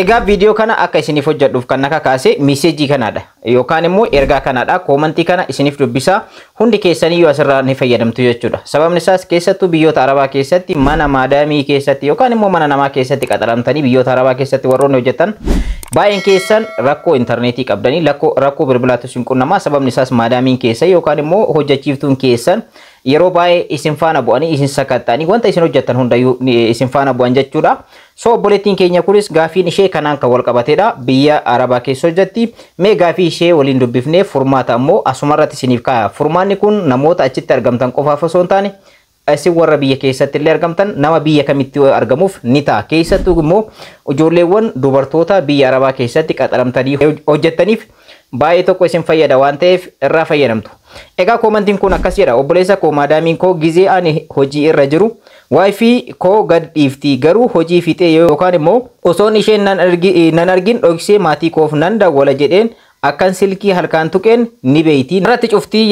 Egaa viidiyoo kana akka isiniif hojjedhuuf kan na kakaase message kanaadha yookaan immoo ergaa kanaadha. Comment kana isiniif dubbisaa, hundi keessaniyyuu asirraa ni fayyadamtu jechuudha. Sababni isaas keessattuu biyyoota Arabaa keessatti mana maadaamii keessatti yookaan immoo mana namaa keessatti qaxaramtanii biyyoota Arabaa keessatti warroonni hojjetan baay'een keessan rakkoo intarneetii qabdanii rakkoo bilbilaatu isin qunnamaa. Sababni isaas maadaamiin keessan yookaan immoo hojjechiiftuun keessan yeroo baay'ee isin faana bu'anii, isin sakatta'anii, wanta isin hojjettan hundayyuu isin faana bu'an jechuudha. So obboleettiin keenya kunis gaafiin ishee kanaan kan wal qabatedha. Biyya Arabaa keessa hojjetti. Mee gaafii ishee waliin dubbifnee furmaata ammoo asumarratti isiniif kaaya. Furmaanni kun namoota achitti argamtan qofaaf osoo hin taane, isin warra biyya keessatti illee argamtan, nama biyya kamitti argamuuf ni ta'a. Keessattuu immoo ijoolleewwan dubartoota biyya Arabaa keessatti qaxaramtanii hojjettaniif baay'ee tokko isin fayyada waan ta'eef irraa fayyadamtu. Egaa commentiin kun akkas jedha: "Obboleessa koo, maadaamiin koo gizee ani hojii irra jiru WiFi koo gad dhiifti. Garuu hojii fixee yookaan immoo osoon isheen nan argin dhoksee maatii koof nan dawwala jedheen akkan silkii halkaan tuqeen ni beeyti. Irratti cuftii"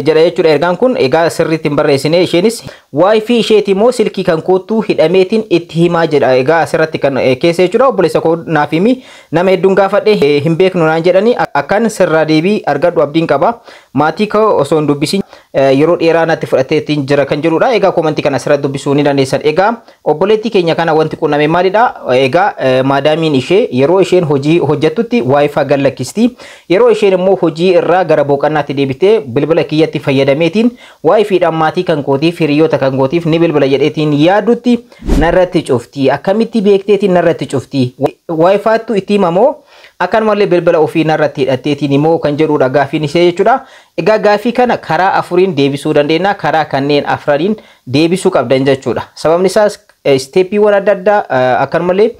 jedha jechuudha ergaan kun. Egaa sirriitti hin barreessine isheenis. "WiFi isheeti immoo silkii kan koottuu hidhameetiin itti himaa" jedha. Egaa asirratti kan keessa jechuudha. "Obboleessa koo, naaf himi. Nama hedduun gaafadhe, hin beeknu naan jedhani. Akkan sirraa deebii argadhu abdiin qaba. Maatii koo osoo hin dubbisin yeroo dheeraa natti fudhateetiin jira" kan jedhudha. Egaa comment kana asirratti dubbisuu ni dandeessan. Egaa obboleettii keenya kana wanti qunname maalidha? Egaa maadaamiin ishee yeroo isheen hojii hojjettutti WiFi gad lakkisti. Yeroo isheen immoo hojii irraa gara boqonnaatti deebitee bilbila kiyyatti fayyadameetiin WiFidhaan maatii kan kootiif, hiriyoota kan kootiif ni bilbila jedheetiin yaadutti narratti cufti. Akkamitti beekteetiin narratti cufti? WiFittu itti himamoo akkanumallee bilbila ofii narratti hidhatteetiin immoo kan jedhudha gaafiin ishee jechuudha. Egaa gaafii kana karaa afuriin deebisuu dandeenya. Karaa kanneen afraniin deebisuu qabdan jechuudha. Sababni isaas stepiiwwan adda addaa akkanumallee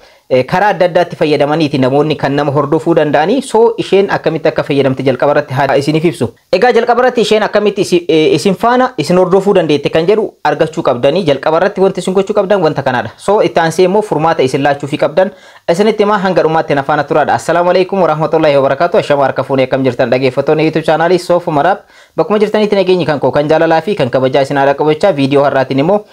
karaa adda addaatti fayyadamaniiti namoonni kan nama hordofuu danda'anii. So isheen akkamitti akka fayyadamte jalqaba irratti haa isiniif ibsu. Egaa jalqaba irratti isheen akkamitti isin faana isin hordofuu dandeette kan jedhu argachuu qabdanii, jalqaba irratti wanti isin gochuu qabdan wanta kanaadha. So itti aansee immoo furmaata isin laachuufii qabdan isinitti himaa, hanga dhumaatti na faana turaadha. Assalaamu alaikum warahmatullahi wabarakatuh. Ashama harka fuunee, akkam jirtan dhaggeeffattoonni YouTube channelii Soofu Maraab? Bakkuma jirtanitti nageenyi kan koo kan jaalalaa fi kan kabajaa isin haadha qabachaa, viidiyoo har'aatiin immoo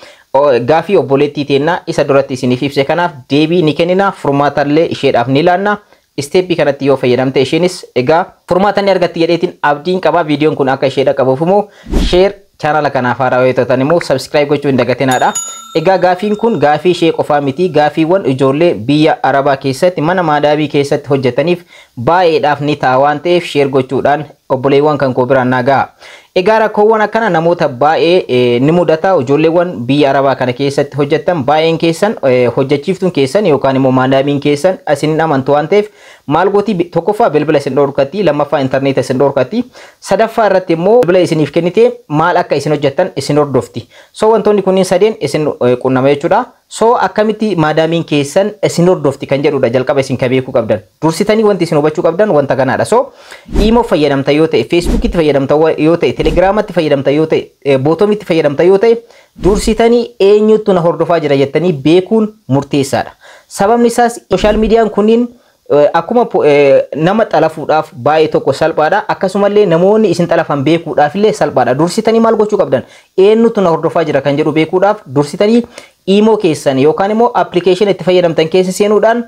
gaafii obboleettii teennaa isa duratti isiniif ibse kanaaf deebii ni kennina, furmaatallee isheedhaaf ni laanna. Step kanatti yoo fayyadamte isheenis egaa furmaata ni argatti jedheetiin abdiin qaba. Viidiyoon kun akka isheedha qabuuf immoo share, channela kanaaf haaraa yoo taatan immoo subscribe gochuu hin dagatinaadha. Egaa gaafiin kun gaafii ishee qofaa miti, gaafiiwwan ijoollee biyya Arabaa keessatti mana maadaabii keessatti hojjetaniif baay'eedhaaf ni ta'a waan ta'eef share gochuudhaan obboleewwan kan koo biraan naa gaha. Egaa rakkoowwan akkana namoota baay'ee ni mudata. Ijoolleewwan biyya Arabaa kana keessatti hojjetan baay'een keessan hojjechiiftuun keessan yookaan immoo maadaamiin keessan isin hin amantu waan ta'eef maal gooti? Tokkoffaa bilbila isin dhorkatti, lammaffaa intarneeta isin dhorkatti, sadaffaa irratti immoo bilbila isiniif kennite maal akka isin hojjettan isin hordofti. So wantoonni kunniin sadeen isin qunnama jechuudha. So akkamitti maadaamiin keessan isin hordofti kan jedhudha jalqaba isin ka beekuu qabdan. Dursitanii wanti isin hubachuu qabdan wanta kanaadha. So Imo fayyadamta yoo ta'e, Facebookitti fayyadamta yoo ta'e, Telegramatti fayyadamta yoo ta'e, Botomitti fayyadamta yoo ta'e, dursitanii eenyutu na hordofaa jira jettanii beekuun murteessaadha. Sababni isaas social mediaan kunniin akkuma nama xalafuudhaaf baay'ee tokko salphaadha. Akkasumallee namoonni isin xalafan beekuudhaaf illee salphaadha. Dursitanii maal gochuu qabdan? Eenyutu na hordofaa jira kan jedhu beekuudhaaf dursitanii Imo keessan yookaan immoo application itti fayyadamtan keessa seenuudhaan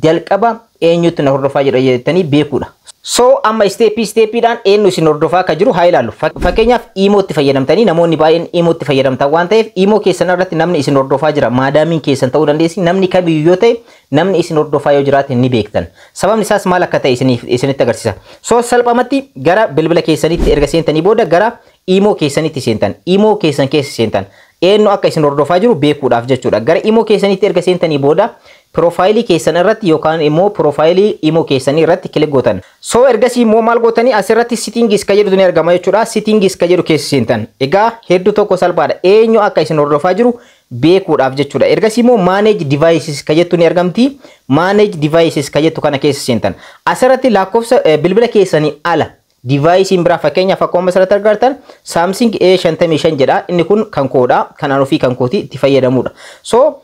jalqaba eenyutu na hordofaa jira jettanii beekuudha. So amma step stepiidhaan eenyu isin hordofaa akka jiru haa ilaallu. Fakkeenyaaf Imotti fayyadamtanii, namoonni baay'een Imotti fayyadamtan waan ta'eef, Imo keessan irratti namni isin hordofaa jira, maadaamiin keessan ta'uu dandeessi, namni kamiyyuu yoo ta'e, namni isin hordofaa yoo jiraate ni beektan. Sababni isaas maal akka ta'e isinitti agarsiisa. So salphumatti gara bilbila keessanitti erga seentanii booda gara Imo keessanitti seentan. Imo keessan keessa seentan. Eenyu akka isin hordofaa jiru beekuudhaaf jechuudha. Gara Imo keessanitti erga seentanii booda profile keessan irratti yookaan immoo profile Imo keessanii irratti click gootan. So ergasii immoo maal gootanii? Asirratti settings ka jedhutu ni argama jechuudha. Settings ka jedhu keessa seentan. Egaa hedduu tokko salphaadha. Eenyu akka isin hordofaa jiru beekuudhaaf jechuudha. Ergasii immoo manage devices ka jettu ni argamti. Manage devices ka jettu kana keessa seentan. Asirratti lakkoofsa bilbila keessanii ala deviceiin biraa, fakkeenyaaf akkuma asirratti argartan Samsung A55 jedha. Inni kun kan koodha. Kan an ofii kan kooti itti fayyadamudha. So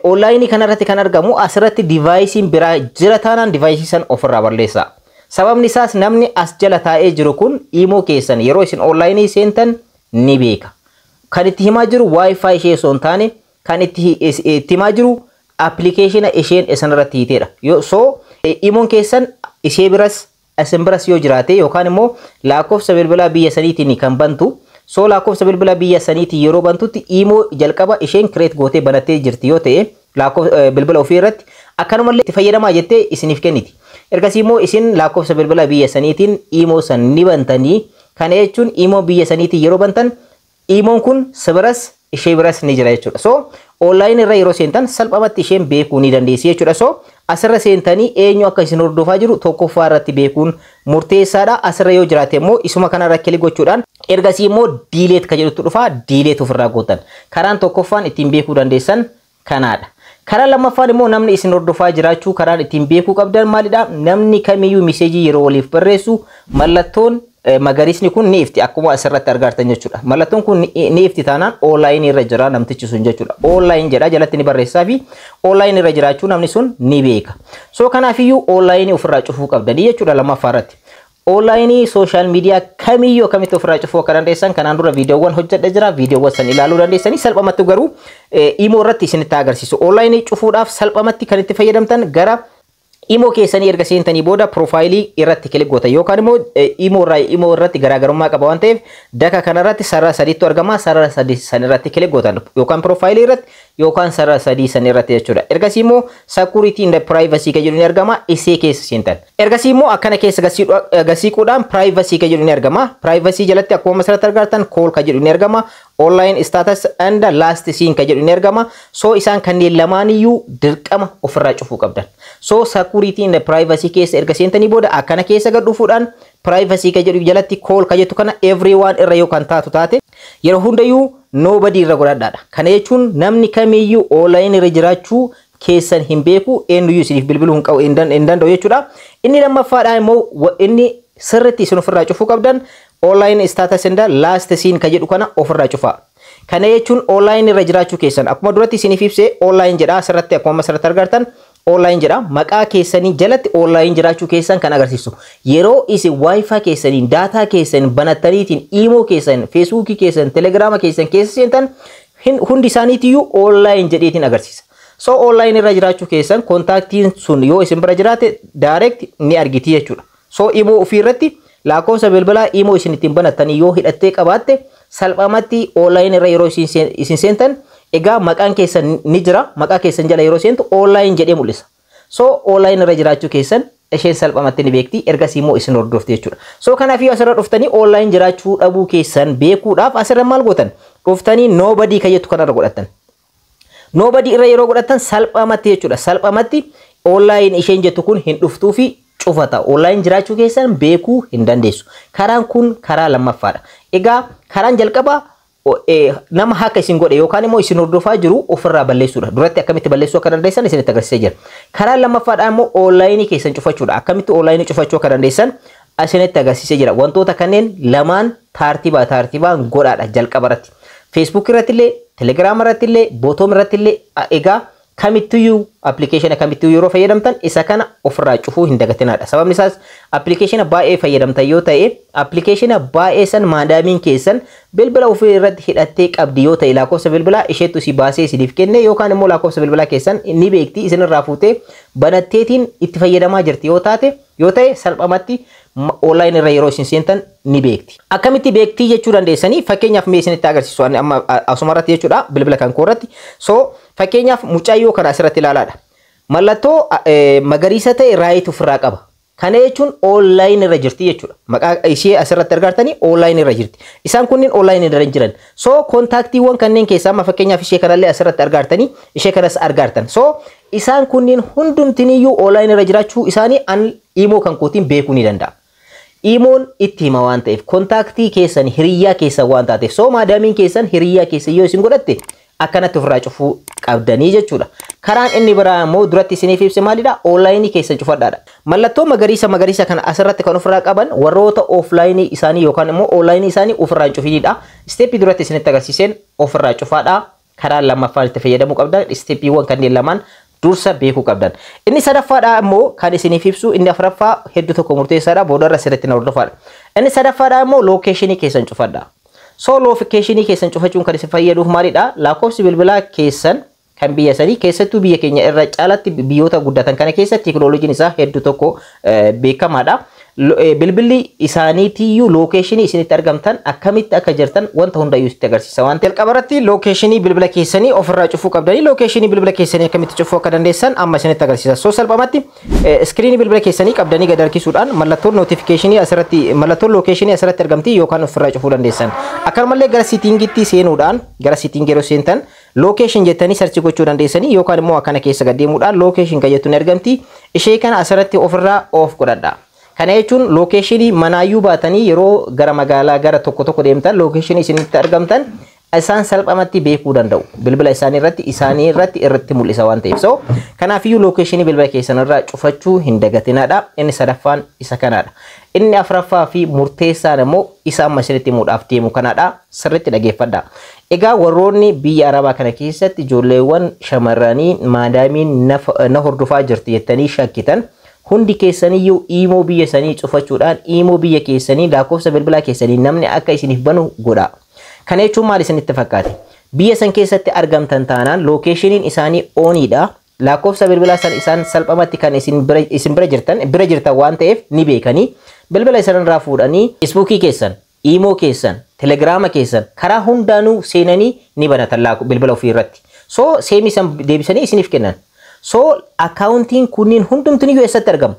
online kanarratti kan argamu asirratti deviceiin biraa jira taanaan device san ofirraa balleessa. Sababni isaas namni as jala taa'ee jiru kun Imo keessan yeroo isin online seentan ni beeka. Kan itti himaa jiru WiFi ishee osoo hin taane, kan itti himaa jiru Appilikeeshina isheen isinirratti hiiteedha. So imoon keessan ishee biras isin biras yoo jiraate, yookaan immoo lakkoofsa bilbilaa biyya saniitiin kan bantu, so lakkoofsa bilbilaa biyya saniitiin yeroo bantutti imoo jalqaba isheen create gootee banattee jirti yoo ta'e, lakkoofsa bilbila ofii irratti akkanumallee itti fayyadamaa jettee isiniif kenniti. Ergasii immoo isin lakkoofsa bilbilaa biyya saniitiin imoo san ni bantanii. Kana jechuun imoo biyya saniitiin yeroo bantan imoon kun si biras ishee biras ni jira jechuudha. So online irra yeroo seentan salphumatti isheen beekuu ni dandeessi jechuudha. So asirra seentanii eenyu akka isin hordofaa jiru tokkoffaa irratti beekuun murteessaadha. Asirra yoo jiraate immoo isuma kanarra click gochuudhaan ergasii immoo delete ka jedhutu dhufa, delete ofirraa gootan. Karaan tokkoffaan ittiin beekuu dandeessan kanaadha. Karaa lammaffaan immoo namni isin hordofaa jiraachuu karaan ittiin beekuu qabdan maalidha? Namni kamiyyuu message yeroo waliif barreessu mallattoon magariisni kun ni ifti, akkuma asirratti argartan jechuudha. Mallattoon kun ni ifti taanaan online irra jira namtichi sun jechuudha. Online jedha, jalatti ni barreessaa fi online irra jiraachuu namni sun ni beeka. So kanaafiyyuu online ofirraa cufuu qabdanii jechuudha lammaffaa irratti. Online social media kamiyyuu akkamitti ofirraa cufuu akka dandeessan kanaan dura viidiyoowwan hojjedha jira. Viidiyoowwan san ilaaluu dandeessanii. Salphumatti garuu imoo irratti isinitti agarsiisu. Online cufuudhaaf salphumatti kan itti fayyadamtan gara imoo keessanii erga seentanii booda profile irratti click gootan, yookaan immoo imoo irraa imoo irratti garaagarummaa qaba waan ta'eef daka kanarratti sarara sadiitu argama. Sarara sadii san irratti click gootan, yookaan profile irratti yookaan sarara sadii san irratti jechuudha. Ergasii immoo security and privacy kan jedhu ni argama, isee keessa seentan. Ergasii immoo akkana keessa gasiiquudhaan privacy kan jedhu ni argama. Privacy jalatti akkuma asirratti argartan call kan jedhu ni argama. Online status and last seen kan jedhu ni argama. So isaan kanneen lamaaniyyuu dirqama ofirraa cufuu qabdan. So security and privacy keessa erga seentanii booda akkana keessa gad dhufuudhaan privacy kan jedhu jalatti call kan jettu kana everyone irra yoo kan taatu taate, yeroo hundayyuu nobody irra godhadhaadha. Kana jechuun namni kamiyyuu online irra jiraachuu keessan hin beeku, eenyuyyuu isiniif bilbiluu hin qabu, hin danda'u jechuudha. Inni lammaffaadhaa immoo inni sirriitti isin ofirraa cufuu qabdan online status and last seen kan jedhu kana ofirraa cufaa. Kana jechuun online irra jiraachuu keessan akkuma duratti isiniif ibsee online jedha. Asirratti akkuma asirratti argartan online jedha. Maqaa keessanii jalatti online jiraachuu keessan kan agarsiisu. Yeroo isin wifi keessaniin, data keessan banattaniitiin imo keessan, feesbuukii keessan, telegiraama keessan keessa seentan hundi isaaniitiyyuu online jedheetiin agarsiisa. So online irra jiraachuu keessan contactiin sun yoo isin bira jiraate direct ni argiti jechuudha. So imo ofii irratti lakkoofsa bilbilaa imo isin ittiin banattanii yoo hidhattee qabaatte, salphumatti online irra yeroo isin seentan, egaa maqaan keessan ni jira, maqaa keessan jala yeroo seentu online jedhee mul'isa. So online irra jiraachuu keessan isheen salphumatti ni beekti, ergasii immoo isin hordofti jechuudha. So kanaaf yoo asirra dhuftanii online jiraachuu dhabuu keessan beekuudhaaf asirra maal gootan? Dhuftanii nobody kan jettu kanarra godhattan. Nobody irra yeroo godhattan salphumatti jechuudha. Salphumatti online isheen jettu kun hin dhuftuu fi cufata. Online jiraachuu keessan beekuu hin dandeessu. Karaan kun karaa lammaffaadha. Egaa karaan jalqabaa nama hack isin godhe yookaan immoo isin hordofaa jiru ofirraa balleessuudha. Duratti akkamitti balleessuu akka dandeessan isinitti agarsiisee jira. Karaan lammaffaadhaa immoo online keessan cufachuudha. Akkamitti online cufachuu akka dandeessan isinitti agarsiisee jira. Wantoota kanneen lamaan taartibaa taartibaan godhaadha jalqaba irratti. Facebook irratti illee, Telegram irratti illee, Botoom irratti illee, egaa kamittiyyuu appilikeeshina kamittiyyuu yeroo fayyadamtan isa kana ofirraa cufuu hin dagatinaadha. Sababni isaas appilikeeshina baay'ee fayyadamtan yoo ta'e, appilikeeshina baay'ee san maadaamiin keessan bilbila ofii irratti hidhattee qabdi yoo ta'e, lakkoofsa bilbilaa isheettu si baasee isiniif kenne yookaan immoo lakkoofsa bilbilaa keessan ni beekti, isinirraa fuutee banatteetiin itti fayyadamaa jirti yoo taate, yoo ta'e salphumatti online irra yeroo isin seentan ni beekti. Akkamitti beektii jechuu dandeessanii? Fakkeenyaaf mee isinitti agarsiisu amma asuma irratti jechuudha, bilbila kan koo irratti. So fakkeenyaaf mucayyoo kana asirratti ilaalaadha. Mallattoo magariisa ta'e right ofirraa qaba. Kana jechuun online irra jirti jechuudha. Maqaa ishee asirratti argartanii online irra jirti. Isaan kunneen online irra hin jiran. So contactiiwwan kanneen keessaa amma fakkeenyaaf ishee kanallee asirratti argartanii, ishee kanas argartan. So isaan kunneen hundumtiniyyuu online irra jiraachuu isaanii an imoo kan kootiin beekuu ni danda'a. Imoon itti hima waan ta'eef, contact keessan hiriyyaa keessan waan taateef, so maadaamiin keessan hiriyyaa keessan yoo isin godhatte akkanatti ofirraa cufuu qabdanii jechuudha. Karaan inni biraa immoo duratti isiniif ibse maalidha? Online keessan cufadhaadha. Mallattoo magariisa magariisa kana asirratti kan ofirraa qaban warroota offline isaanii yookaan immoo online isaanii ofirraa hin cufinidha. Step duratti isinitti agarsiiseen ofirraa cufaadha. Karaa lammaffaan itti fayyadamuu qabdan stepiiwwan kanneen lamaan dursa beekuu qabdan. Inni sadaffaadha immoo kan isiniif ibsu, inni afuraffaa hedduu tokko murteessaadha, boodarra sirriitti na hordofaadha. Inni sadaffaadha immoo location keessan cufadha. So location keessan cufachuun kan isin fayyaduuf maalidha? Lakkoofsi bilbilaa keessan Kan biyya sanii keessattuu biyya keenya irra caalatti biyyoota guddatan kana keessatti teekinooloojiin isaa hedduu tokko beekamaadha. Bilbilli isaaniitiyyuu location isinitti argamtan, akkamitti akka jirtan wanta hundayyuu sitti agarsiisa waan ta'eef. Jalqaba irratti location bilbila keessanii ofirraa cufuu qabdanii, location bilbila keessanii akkamitti cufuu akka dandeessan amma isinitti agarsiisa. So salphumatti screen bilbila keessanii qabdanii gad harkisuudhaan mallattoon notification asirratti, mallattoon location asirratti argamti, yookaan ofirraa cufuu dandeessan. Akkanumallee gara settingitti seenuudhaan, gara setting yeroo seentan location jettanii search gochuu dandeessanii, yookaan immoo akkana keessa gad deemuudhaan location kan jettu ni argamti. Ishee kana asirratti ofirraa off godhadha. Kana jechuun location manaayyuu baatanii yeroo gara magaalaa gara tokko tokko deemtan location isinitti argamtan isaan salphamatti beekuu danda'u. Bilbila isaanii irratti mul'isa waan ta'eef. So kanaafiyyuu location bilbila keessan irraa cufachuu hin dagatinaadha. Inni sadaffaan isa kanaadha. Inni afuraffaa fi murteessaan immoo isa amma isinitti himuudhaaf deemu kanaadha. Sirriitti dhageeffadha. Egaa warroonni biyya Arabaa kana keessatti ijoolleewwan shamarranii maadaamiin na hordofaa jirti jettanii shakkitan hundi keessaniyyuu imo biyya sanii cufachuudhaan imo biyya keessanii lakkoofsa bilbilaa keessanii namni akka isiniif banu godha. Kana jechuun maal isinitti fakkaate? Biyya san keessatti argamtan taanaan locationiin isaanii oniidha. Lakkoofsa bilbilaa san isaan salphamatti kan isin bira jirtan waan ta'eef ni beekanii bilbila isaan irraa fuudhanii Facebookii keessan, imo keessan, Telegrama keessan karaa hundaanuu seenanii ni banatan bilbila ofii irratti. So SIM san deebisanii isiniif kennan. So accountiin kunniin hundumtuniyyuu eessatti argama?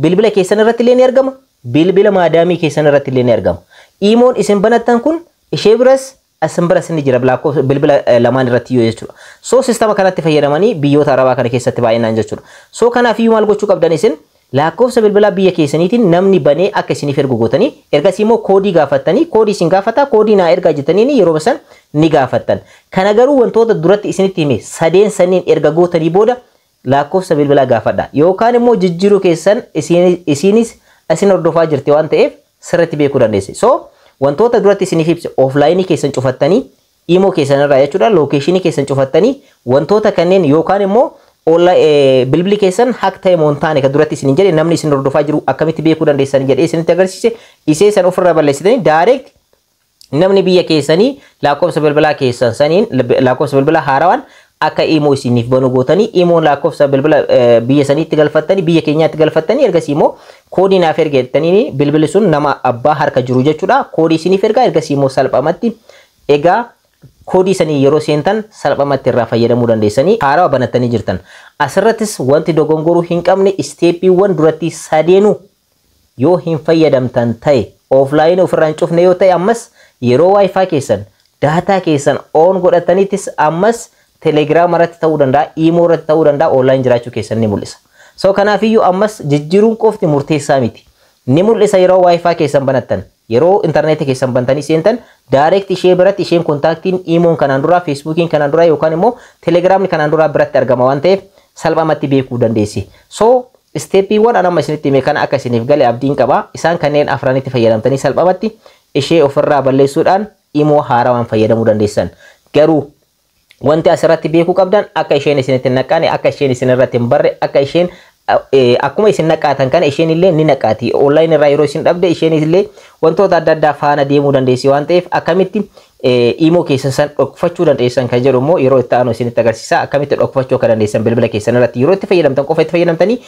Bilbila keessan irratti illee ni argama. Bilbila maadaamii keessan irratti illee ni argama. Imoon isin banattan kun ishee biras isin biras ni jira, lakkoofsa bilbila lamaan irratti iyyuu jechuudha. So systema kanatti fayyadamanii biyyoota Arabaa kana keessatti baay'inaan jechuudha. So kanaaf iyyuu maal gochuu qabdan? Isin lakkoofsa bilbilaa biyya keessaniitiin namni banee akka isiniif ergu gootanii, ergasii immoo koodii gaafattanii, koodii isin gaafata, koodii naa ergaa jettanii yeroo san ni gaafattan. Kana garuu wantoota duratti isinitti hime sadeen saniin erga gootanii booda lakkoofsa bilbilaa gaafadha. Yookaan immoo jijjiiruu keessan isinis isin hordofaa jirti waan ta'eef sirriitti beekuu dandeesse. So wantoota duratti isiniif ibse, offline keessan cufattanii, imo keessan irraa jechuudha, location keessan cufattanii, wantoota kanneen yookaan immoo bilbilli keessan hack ta'e moo hin taane kan duratti isin jedhe, namni isin hordofaa jiru akkamitti beekuu dandeessan jedhee isinitti agarsiise, isee san ofirraa balleessitanii direct namni biyya keessanii lakkoofsa bilbilaa keessan saniin lakkoofsa bilbilaa haarawaan akka imo isiniif banuu gootanii, imoon lakkoofsa bilbila biyya saniitti galfattanii, biyya keenyaatti galfattanii, ergasii immoo koodii naaf erga jettanii bilbilli sun nama abbaa harka jiru jechuudha, koodii isiniif ergaa. Ergasii immoo salphamatti egaa koodii sanii yeroo seentan salphamatti irraa fayyadamuu dandeessanii haarawaa banattanii jirtan. Asirrattis wanti dogongoruu hin qabne, stepiiwwan duratti sadeenuu yoo hin fayyadamtan ta'e, offline ofirraa hin cufne yoo ta'e, ammas yeroo WiFi keessan data keessan on godhatanittis ammas Telegrama irratti ta'uu danda'a, imo irratti ta'uu danda'a, online jiraachuu keessan ni mul'isa. So kanaafiyyuu ammas jijjiiruun qofti murteessaa miti. Ni mul'isa yeroo WiFi keessan banattan, yeroo intarneetii keessan bantanii seentan direct ishee biratti isheen contactiin imoon kanaan duraa, Facebookiin kanaan duraa yookaan immoo Telegramni kanaan duraa biratti argama waan ta'eef salphumatti beekuu dandeessi. So stepiiwwan an amma isinitti hime kana akka isiniif gale abdiin qaba. Isaan kanneen afranitti fayyadamtanii salphumatti ishee ofirraa balleessuudhaan imo haarawaan fayyadamuu dandeessan. Garuu wanti asirratti beekuu qabdan, akka isheen isinitti hin naqqaane, akka isheen isinirratti hin barre, akka isheen akkuma isin naqaatan kana isheen illee ni naqaati. Online irraa yeroo isin dhabde isheen illee wantoota adda addaa faana deemuu dandeessi waan ta'eef, akkamitti imo keessan san dhokfachuu dandeessan kan jedhu immoo yeroo itti aanu isinitti agarsiisa. Akkamitti dhokfachuu akka dandeessan, bilbila keessan irratti yeroo itti fayyadamtan qofa itti fayyadamtanii,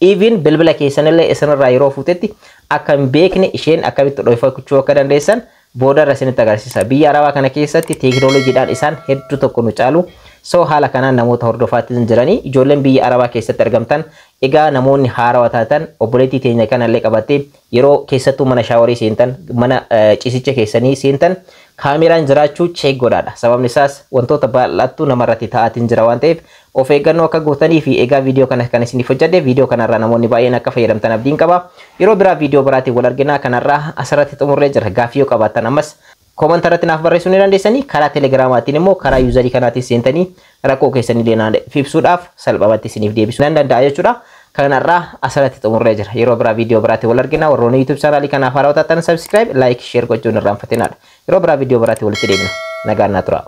even bilbila keessan illee isinirraa yeroo fuutetti akka hin beekne isheen akkamitti dhokfachuu akka dandeessan boodarra isinitti agarsiisa. Biyya Arabaa kana keessatti teekinooloojiidhaan isaan hedduu tokko nu caalu. So haala kanaan namoota hordofaatti jiranii, ijoolleen biyya Arabaa keessatti argamtan, egaa namoonni haarawaa taatan obboleettii teenya kanallee qabattee yeroo keessattuu mana showerii seentan, mana ciisicha keessanii seentan kaameraan jiraachuu check godhaadha. Sababni isaas wantoota bal'aattu namarratti ta'aatiin jira waan ta'eef of eeggannoo akka gootanii fi egaa viidiyoo kana kan isiniif hojjedhe, viidiyoo kanarraa namoonni baay'een akka fayyadamtan abdiin qaba. Yeroo biraa viidiyoo biraatiin wal argina, kanarraa asirratti xumurree jira. Gaaffii yoo qabaattan ammas comment irratti naaf barreessuu ni dandeessanii, karaa Telegramaatiin immoo karaa userii kanaatiin seentanii rakkoo keessanii illee ibsuudhaaf salphumatti isiniif deebisuu nan danda'a jechuudha. Kanarraa asirratti xumurree jira. Yeroo biraa viidiyoo biraatiin wal argina. Warroonni YouTube channelii kanaaf haarawaa taatan subscribe, like, share gochuun irraanfatinaadha. Yeroo biraa viidiyoo biraatiin walitti deebina. Nagaan naa tura.